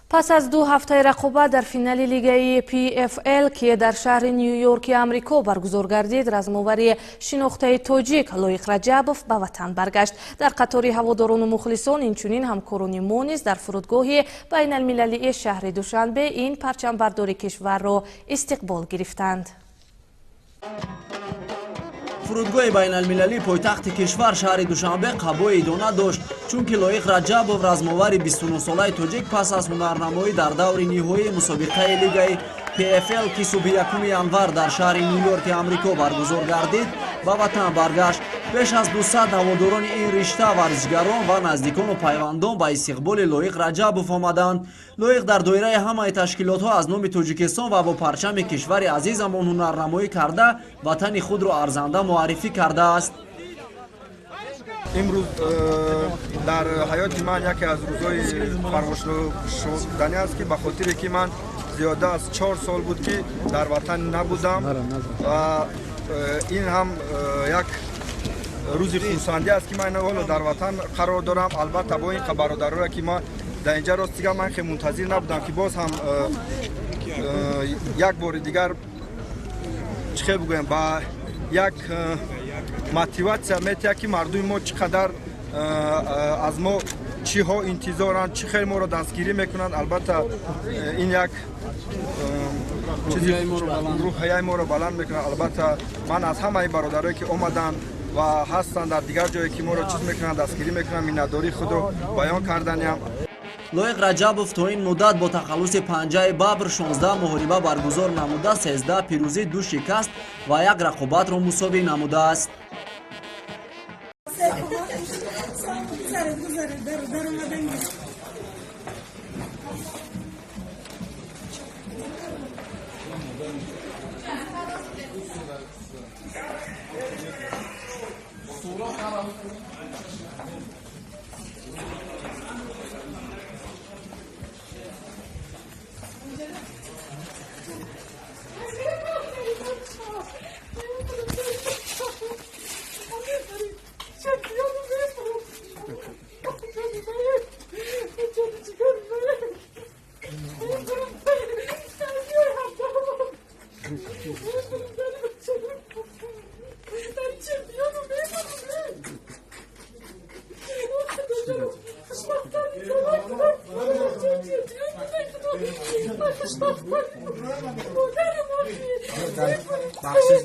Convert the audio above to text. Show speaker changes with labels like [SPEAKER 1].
[SPEAKER 1] Пас аз 2 ҳафтаи рақобат дар финали лигаи PFL, ки дар шаҳри Нью-Йорки Амрико баргузор гардид, размовари шинохтаи тоҷик Лоиқ Раҷабов ба ватан баргашт. Дар қатори ҳаводорону мухлисон инчунин ҳамкорони мо низ дар фурудгоҳи байналмилалии шаҳри Душанбе ин парчамбардори кишварро истиқбол гирифтанд.
[SPEAKER 2] Фурудгоҳи байналмилалии пойтахти кишвар, шаҳри Душанбе, қабои идона дошт, чунки Лоиқ Раҷабов, размовари 29-солаи тоҷик, пас аз ҳунарнамоӣ дар даври ниҳоии мусобиқаи лигаи PFL, ки субҳи 1 январ дар шаҳри Нью-Йорки Амрико баргузор гардид, ба ватан баргашт. Беш аз 200 ҳаводорони ин ришта, варзишгарон ва наздикону пайвандон ба истиқболи Лоиқ Раҷабов омаданд. Лоиқ дар доираи ҳамаи ташкилотҳо аз номи Тоҷикистон ва бо парчами кишвари азизамон ҳунарнамоӣ карда, ватани худро арзанда муаррифӣ кардааст.
[SPEAKER 3] Имрӯз дар ҳаёти ман яке аз рӯзҳои фаромӯшнашуданӣ аст, ки ба хотире ки ман зиёда аз 4 сол буд, ки дар ватан набудам, ва ин ҳам як рӯзи хурсандӣ аст, ки ман ҳоло дар ватан қарор дорам. Албатта, бо ин бародарое, ки ма дар инҷа, ростига, ман хеле мунтазир набудам, ки боз ҳам як бори дигар, чӣ хел бигӯям, ба як мотиватсия метиҳад, ки мардуми мо чӣ қадар аз мо чиҳо интизоранд, чӣ хел моро дастгирӣ мекунанд. Албатта, ин як чизи рӯҳияи моро баланд мекунад. Албатта, ман аз ҳамаи бародарое, ки омаданд ва ҳастанд дар дигар ҷое, ки моро чиз мекунанд, дастгирӣ мекунанд, миннатдории худро баён карданиам.
[SPEAKER 2] Лоиқ Раҷабов то ин муддат бо тахаллуси Панҷаи Бабр 16 муҳориба баргузор намуда, 13 пирӯзӣ, ду шикаст ва як рақобатро мусовӣ намудааст.
[SPEAKER 3] Бахшиш.